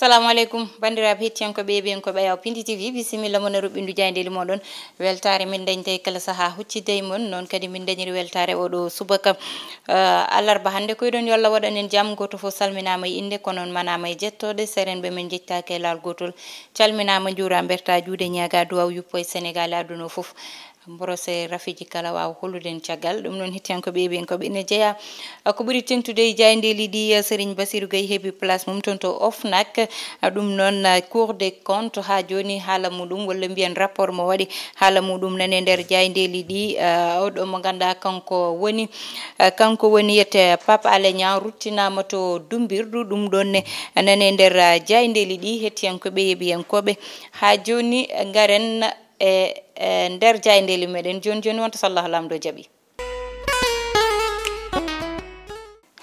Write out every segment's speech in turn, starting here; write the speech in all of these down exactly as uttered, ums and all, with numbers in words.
Assalamu aleykum, banndiraaɓe hettiyankooɓe e ɓiyankooɓe Ayaw Pindi T V, bisimilla mon e ruɓɓindu jaayndeeli mooɗon. Weltaare min dañde e kala sahaa huccitde e mon, noon kadi min dañiri weltaare oɗo subaka. Eh, alarba hannde, koyɗon yo Allah waɗan en jam, gooto fof salminaama e innde, kono on manaama e jettooɗe, serenɓe men njettaaki e laawol gootol. Calminaama, njuuraa, mbertaa juuɗe, ñaagaa duwaaw yuppo e Senegaal e aduna o fof. Mborose rafiiji kala waawa hollude en caggal. Ɗum noon, hettiyankooɓe e ɓiyankooɓe ene jeyaa, ah, ko ɓuri teŋtude e jaayndeeli ɗi, ah, Serigne Bassirou Gueye heɓi place mum toon to OFNAC. Ah, ɗum noon, ah, Cour des comptes haa jooni haala muɗum, walla mbiyen rapport mo waɗi haala muɗum nane nder jaayndeeli ɗi. Ah, oɗo mo ngannduɗaa kanko woni, ah, kanko woni wiyetee Pape Alé Niang ruttinaama to Dumbirdu. Ɗum ɗoon ne nane nder, ah, jaayndeeli ɗi, hettiyankooɓe e ɓiyankooɓe. Haa jooni ngaren e, e nder jaayndeeli meɗen jooni jooni, wonta so Allahu Laamɗo jaɓi.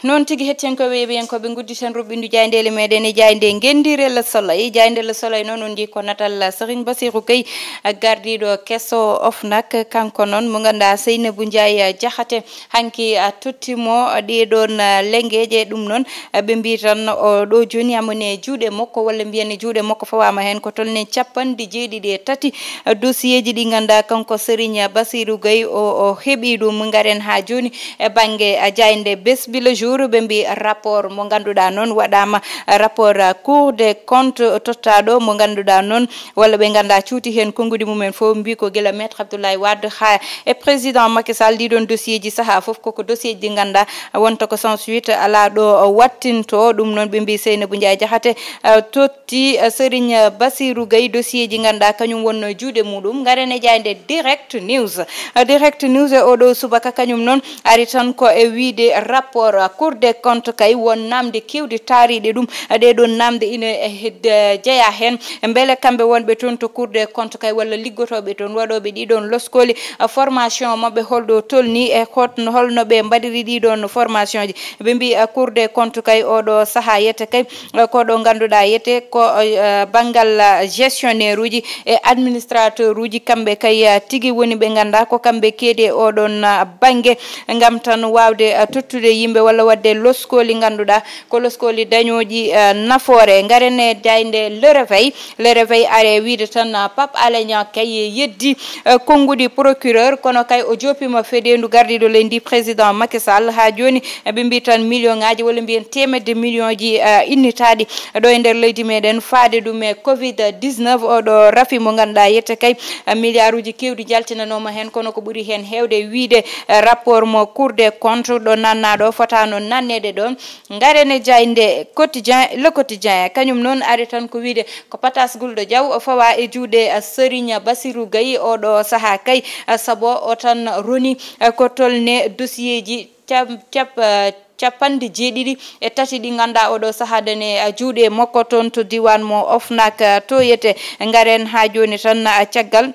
Noon tigi, hettiyankooɓe e ɓiyankooɓe, ngudditen ruɓɓindu jaayndeeli meɗen e jaaynde Ngenndiire Le Soleil. Jaaynde Le Soleil noon, on njii ko natal Serigne Bassirou Gueye, gardiiɗo keso OFNAC. Kanko noon mo ngannduɗaa Seynabou Ndiaye Diakhaté hanki a totti mo ɗee ɗoon, ah, lenngeeje. Ɗum noon, ah, ɓe mbii tan o ɗo jooni amone juuɗe makko, walla mbiyen juuɗe makko fawaama heen ko tolni capanɗe jeeɗiɗi e tati, ah, dossier ji ɗi ngannduɗaa kanko Serigne Bassirou Gueye o, o heɓi ɗum. Ngaren haa jooni e bannge, ah, jaaynde Bes Bi Le Jour, ɓe mbii rapport mo ngannduɗaa noon waɗaama, ah, rapport, ah, Cour des comptes tottaaɗo mo ngannduɗaa noon walla ɓe ngannduɗaa cuuti heen konnguɗi mumen fof, mbii ko gila Maître Abdoulaye Wade haa e président Macky Sall. Ɗii ɗoon dossier ji sahaa fof koko dossier ji ɗi ngannduɗaa wonta ko sans suite, alaa ɗo wattinto. Ɗum noon ɓe mbii Seynabou Ndiaye Diakhaté, eh, totti, eh, Serigne Bassirou Gueye dossier ji ngannduɗaa kañum wonnoo e juuɗe muɗum. Ngaren e jaaynde Direct News. Eh, Direct News e oɗo subaka kañum noon ari tan ko e wiyde rapport, eh, Cour des comptes kay won namde keewɗe taariiɗe ɗum. Eh, ɗee ɗoon namde ina, eh, hed-, eh, jeyaa heen. Mbele kamɓe wonɓe toon to Cour des comptes kay walla liggotooɓe toon waɗooɓe ɗii ɗoon loskooli, eh, formation maɓɓe holɗo tolni e hot-, holno ɓe mbaɗiri ɗii ɗoon formation ji? Ɓe mbii, eh, Cour des comptes kay oɗo sahaa yete kay, eh, ko ɗo ngannduɗaa yete ko, eh, banngal, eh, gestionnaire uji e administrateur uji, kamɓe kay, eh, tigi woni ɓe ngannduɗaa ko kamɓe keedi e oɗon, eh, bannge ngam tan waawde, eh, tottude yimɓe walla waɗde loskooli ngannduɗaa ko loskooli dañooji, eh, nafoore. Ngaren e jaaynde Le Réveil. Le Réveil are wiyde tan, ah, Pape Alé Niang kay yeddi, eh, konnguɗi procureur, kono kay o joopiima fedeendu gardiiɗo leydi ndi, président Macky Sall. Haa jooni, eh, ɓe mbii tan million ŋaaji walla mbiyen teemedde million ji, eh, innitaaɗi ɗo e nder leydi meɗen faade ɗum e covid dix-neuf, oɗo rafi mo ngannduɗaa yette kay, eh, milliard uji keewɗi njaltinanooma heen, kono ko ɓuri heen heewde wiyde, eh, rapport mo Cour des comptes ɗo nannaaɗo fotaano nanneede ɗoon. Ngaren e jaaynde Quotidien, Le Quotidien, kañum noon ari tan ko wiyde ko patas gulɗo jaw o fawa e juuɗe, eh, Serigne Bassirou Gueye oɗo sahaa kay, eh, sabu o tan roni, eh, ko tolne dossier ji cam-, cap-, eh, capanɗe jeeɗiɗi e tati ɗi ngannduɗaa oɗo sahaa dane, eh, juuɗe makko toon to diiwaan mo OFNAC, eh, to yete. Ngaren haa jooni tan, eh, caggal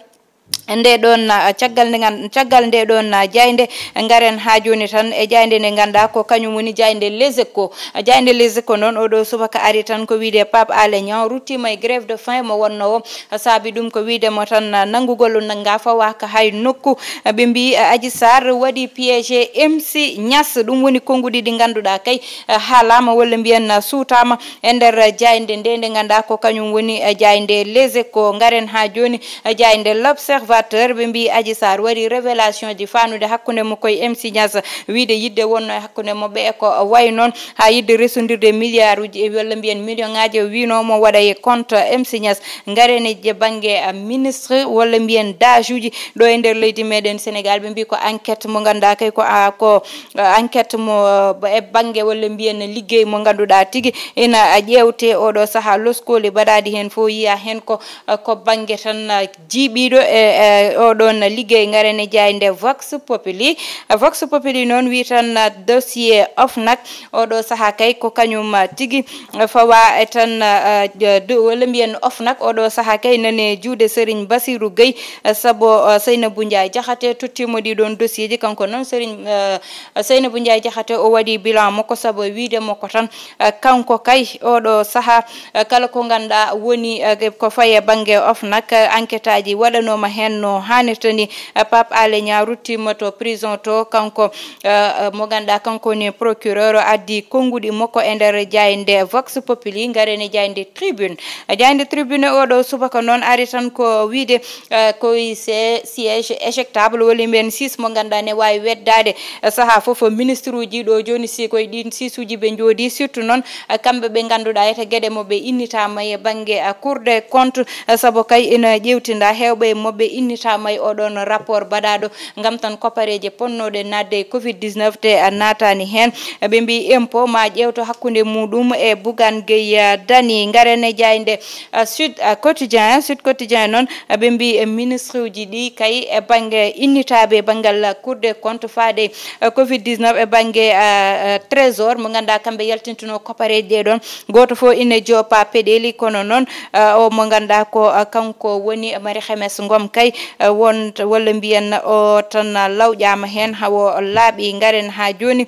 nde ɗoon, ah, caggal nde ngan-, caggal nde ɗoon, ah, jaaynde, ngaren haa jooni tan e jaaynde nde ngannduɗaa ko kañum woni jaaynde Les Échos. Jaaynde Les Échos noon oɗo subaka ari tan ko wiyde Pape Alé Niang ruttiima e grève de faim mo wonnoo o. Saabi ɗum ko wiyde mo tan, ah, nanngugol nanngaa fawaaka hay nokku. Ɓe mbii, ah, Adji Sarr waɗi piégé M C Niass, ɗum woni konnguɗi ɗi ngannduɗaa kay, ah, haalaama walla mbiyen, ah, suutaama e nder jaaynde nde, nde ngannduɗaa ko kañum woni, eh, jaaynde Les Échos. Ngaren haa jooni, eh, jaaynde L'Observateur, ɓe mbii Adji Sarr waɗi révélation ji faandude hakkunde makko e M C Niass, wiyde yiɗde wonno e hakkunde maɓɓe e ko wayi noon, haa yiɗde resondirde milliard uji e walla mbiyen million ŋaaji, o wiino mo waɗa e compte M C Niass. Ngaren e je bannge, eh, ministre walla mbiyen dage uji ɗo e nder leydi meɗen Sénégal, ɓe mbii ko enquête mo ngannduɗaa kay ko, ah, ko, eh, enquête mo, eh, e bannge walla mbiyen liggey mo ngannduɗaa tigi ina ƴeewte oɗo sahaa, loskooli mbaɗaaɗi heen fof yiyaa heen ko, ko bannge tan jiiɓiiɗo e, e oɗoon liggey. Ngaren e jaaynde Vox Populi. Vox Populi noon wii tan dossier OFNAC oɗo sahaa kay ko kañum tigi fawa e tan, eh, do-, walla mbiyen OFNAC oɗo sahaa kay nani juuɗe Serigne Bassirou Gueye, eh, sabu, eh, Seynabou Ndiaye Diakhaté tottiimo ɗii ɗoon dossier ji. Kanko noon Serigne, eh, Seynabou Ndiaye Diakhaté o waɗi bilan makko sabu e wiyde makko tan, eh, kanko kay oɗo sahaa, eh, kala ko ngannduɗaa woni, eh, ko faye bannge OFNAC, eh, enquête aji waɗanooma Heen no haanirta ni, eh, Pape Alé Niang ruttiima to prison to, kanko, eh, eh, mo ngannduɗaa kanko woni procureur, o addi konnguɗi makko e nder jaaynde Vox Populi, ngaren e jaaynde Tribune. Eh, jaaynde Tribune oɗo subaka noon ari tan ko wiyde, eh, ko si-, siège éjectable, walla mbiyen six mo ngannduɗaa ne waawi weddaade, eh, sahaa fof ministre uji ɗo jooni, si koye ɗin six uji ɓe njoodi, surtout noon, eh, kamɓe ɓe ngannduɗaa ete geɗe mo ɓe innitaama e bannge, eh, Cour des comptes, eh, sabu kay ina ƴeewtinda heewɓe e maɓɓe innitaama e oɗon rapport baɗaaɗo ngam tan kopareeje ponnooɗe naatde e covid dix-neuf te a naataani heen. Ɓe mbii impôt ma ƴeewto hakkunde muɗum e Bougane Gueye Dany. Ngaren e jaaynde, eh, Sud, eh, Quotidien, Sud Quotidien noon, eh, ɓe mbii, eh, ministre uji ɗi kay e bannge innitaaɓe e banngal Cour des comptes faade, eh, covid dix-neuf e bannge, eh, eh, trésor mo ngannduɗaa kamɓe yaltintuno kopareeje ɗe ɗon. Gooto fof ina joopa peɗeeli, kono noon, eh, o mo ngannduɗaa ko, eh, kanko woni Marie Khemesse Ngom kay, eh, won, walla mbiyen o tan lawƴaama heen, hawo laaɓi. Ngaren haa jooni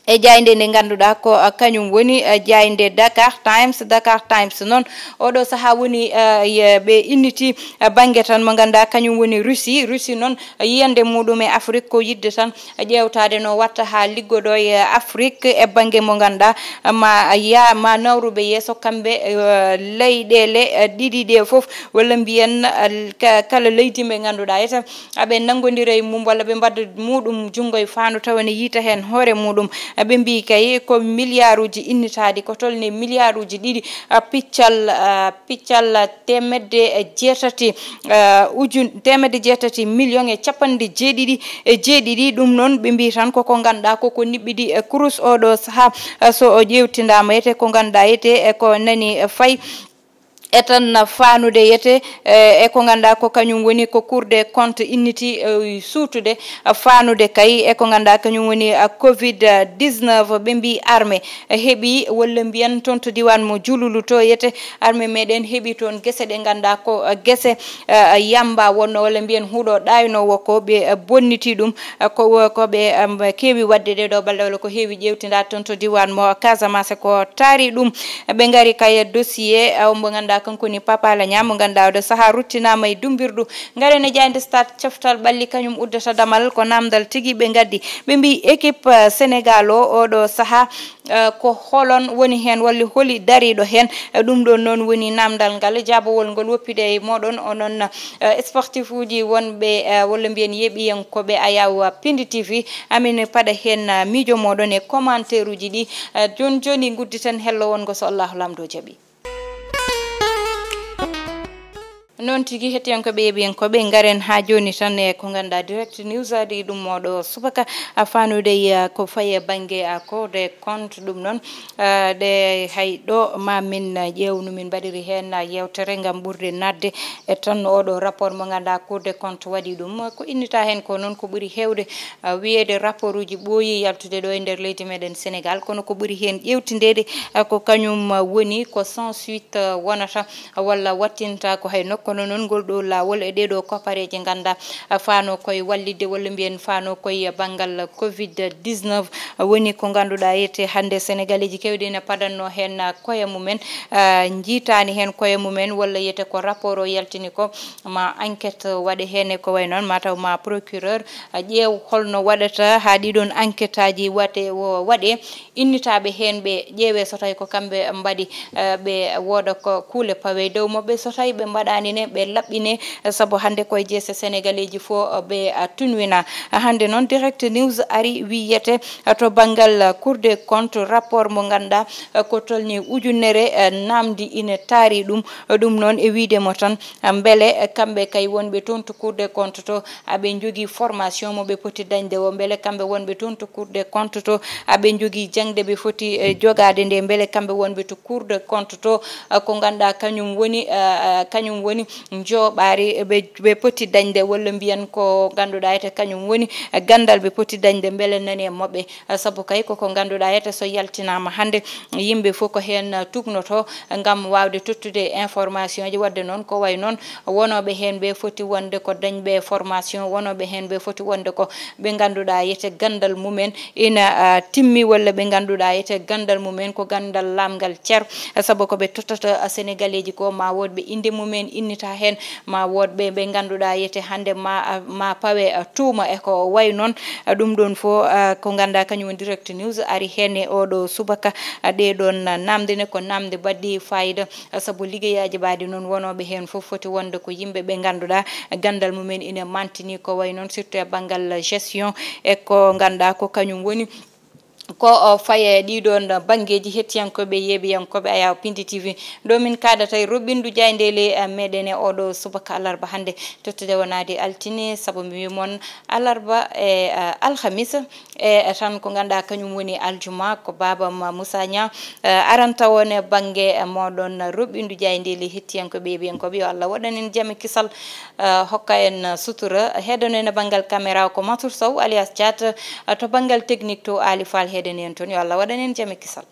e jaaynde nde ngannduɗaa ko, eh, kañum woni, eh, jaaynde Dakar Times. Dakar Times noon, oɗo sahaa woni, eh, ye-, ɓe inniti, eh, bannge tan mo ngannduɗaa kañum woni Russie. Russie noon, eh, yiyannde muɗum e Afrique ko yiɗde tan ƴeewtaade no watta haa liggodo e Afrique e bannge mo ngannduɗaa ma ya-, ma nawruɓe yeeso kamɓe, eh, leyɗeele, eh, ɗiɗi ɗe fof, walla mbiyen, eh, ka-, kala leydi ɓe ngannduɗaa ete aɓe nanngondira e mum walla ɓe mbaɗa muɗum junngo e faandu tawa ne yiita heen hoore muɗum. Ɓe mbii kay ko milliard uji innitaaɗi, ko tolni milliard uji ɗiɗi, eh, piccal, eh, piccal teemedde jeetati, eh, ujun-, teemedde jeetati million e capanɗe jeeɗiɗi e jeeɗiɗi. Ɗum noon, ɓe mbii tan koko ngannduɗaa koko niɓɓiɗi e kurus oɗo sahaa, eh, so o ƴeewtindaama ete ko ngannduɗaa ete, eh, ko nani, eh, fay e tan faanude yete, eh, e ko ngannduɗaa ko kañum woni ko Cour des comptes inniti, eh, suutude, eh, faanude kay e ko ngannduɗaa kañum woni, eh, covid dix-neuf. Ɓe mbii armée, eh, heɓi walla mbiyen toon to diiwaan mo Jululu to yete armée meɗen heɓi toon gese ɗe ngannduɗaa ko, eh, gese, eh, yamba wonno walla mbiyen huɗo ɗaynoowo ko ɓe, eh, bonniti ɗum, eh, ko, ko ɓe, em, keewi waɗde ɗe ɗo balɗe walla ko heewi ƴeewtindaade toon to diiwaan mo Casamance ko taari ɗum. Ɓe ngari kay dossier, eh, mo ngannduɗaa kanko ni Pape Alé Niang mo ngannduɗaa oɗo sahaa ruttinaama e dummbirdu. Ngaren e jaaynde Stade coftal ɓalli kañum uddata damal ko naamndal tigi ɓe ngaddi. Ɓe mbii équipe, eh, Sénégal o oɗo sahaa, eh, ko holon woni heen walla holi dariiɗo heen? Eh, ɗum ɗoon noon woni naamndal ngal. Jaabawol ngol woppide e mooɗon onon, eh, sportif uji wonɓe, eh, walla mbiyen yeeɓiyankooɓe Ayaw Pindi T V. Amin paɗa heen, eh, miijo mooɗon e commentaire uji ɗi. Eh, jooni jooni ngudditen hello wongo so Allahu Laamɗo jaɓi. Noon tigi, hettiyankooɓe, yeeɓiyankooɓe, ngaren haa jooni tan e ko ngannduɗaa Direct News adi ɗum oɗo subaka, a faanude e, a, ko fayi e bannge, a, Cour des comptes. Ɗum noon, a, ɗe hay ɗo ma min ƴeewnu, min mbaɗiri heen, a, yeewtere ngam ɓurde naatde e tan oɗo rapport mo ngannduɗaa Cour des comptes waɗi ɗum. Ko innita heen ko noon ko ɓuri heewde, a, wiyeede rapport uji ɓooyi yaltude ɗo e nder leydi meɗen Sénégal, kono ko ɓuri heen ƴeewtindeede, a, ko kañum, a, woni ko sans suite, a, wonata walla wattinta ko hay nokku no noon ngol ɗo laawol e ɗee ɗo kopareeje ngannduɗaa, a, faano koye wallitde walla mbiyen faano koye banngal covid dix-neuf. Woni ko ngannduɗaa ete hannde Senegaleeji keewɗi ene padanno heen koye mumen, a, njiitaani heen koye mumen walla yiyete ko rapport o yaltini ko ma enquête waɗe heen e ko wayi noon, mataw ma procureur, a, ƴeew holno waɗata haa ɗiɗon enquête aji waɗe, wo-, waɗe. Innitaaɓe heen ɓe ƴeewee so tawi ko kamɓe mbaɗi, eh, ɓe wooda ko kuule pawe dow maɓɓe. So tawi ɓe mbaɗaani ne, ɓe laɓɓinee, eh, sabu hannde koye jeese Senegaleeji fof, eh, ɓe, eh, tunwina. Hannde noon Direct News ari wiyete, eh, to banngal, eh, Cour des comptes, rapport mo ngannduɗaa, eh, ko tolni ujunere, eh, naamndi ine taari ɗum. Eh, ɗum noon e wiyde mo tan, eh, mbele, eh, kamɓe kay wonɓe toon to Cour des comptes to, aɓe njogii formation mo ɓe poti dañde o? Mbele kamɓe wonɓe toon to Cour des comptes to, aɓe njogii jaŋde ɓe foti, eh, jogaade nde? Mbele kamɓe wonɓe to Cour des comptes to, eh, ko ngannduɗaa kañum woni, eh, eh, kañum woni njooɓaari ɓe, ɓe poti dañde, walla mbiyan ko ngannduɗaa ete kañum woni, eh, ganndal ɓe poti dañde, mbele nani e maɓɓe? Eh, sabu kay koko ngannduɗaa ete so yaltinaama hannde, yimɓe fof ko heen, eh, tuugnoto ngam waawde tottude information ji. Waɗde noon ko wayi noon wonooɓe heen ɓe foti wonde ko dañɓe formation, wonooɓe heen ɓe foti wonde ko ɓe ngannduɗaa yete ganndal mumen ina, ah, timmi, walla ɓe ngannduɗaa yete ganndal mumen ko ganndal laamngal cer, sabu ko ɓe tottata, ah, Senegaleeji ko ma wood ɓe innde mumen inni ta heen, ma wood ɓe ɓe ngannduɗaa yete hannde ma, ma pawe, uh, tuuma e ko wayi noon. Uh, ɗum ɗoon fof, uh, ko ngannduɗaa kañum woni Direct News ari heen e oɗo subaka. Uh, ɗee ɗoon, uh, naamnde ne ko naamnde baɗɗe fayida, uh, sabu liggeyaaji mbaɗi noon wonooɓe heen fof foti wonde ko yimɓe ɓe ngannduɗaa ganndal mumen ina mantini ko wayi noon, surtout e banngal gestion e ko ngannduɗaa ko kañum woni ko o faye ɗiɗon banngeeji. Hettiyankooɓe, yeeɓiyankooɓe Ayaw Pindi T V, ɗo min kaadata e roɓɓindu jaayndeele, eh, meɗen e oɗo subaka alarba hannde, tottude wonaade altine, sabu mi wi mon alarba e, eh, alhamis, e, eh, tan ko ngannduɗaa kañum woni aljuma, ko baabam Moussa Niang, eh, aranta on e bannge, eh, moɗon roɓɓindu jaayndeele. Hettiyankooɓe, yeeɓiyankooɓe, yo Allah waɗan en jam e kisal, eh, hokka en sutura. Heɗono en e banngal caméra ko Mansour Sow alias Thiat, eh, to banngal technique to Ali Fall heɗen en toon. Yo Allah waɗan en jam e kisal.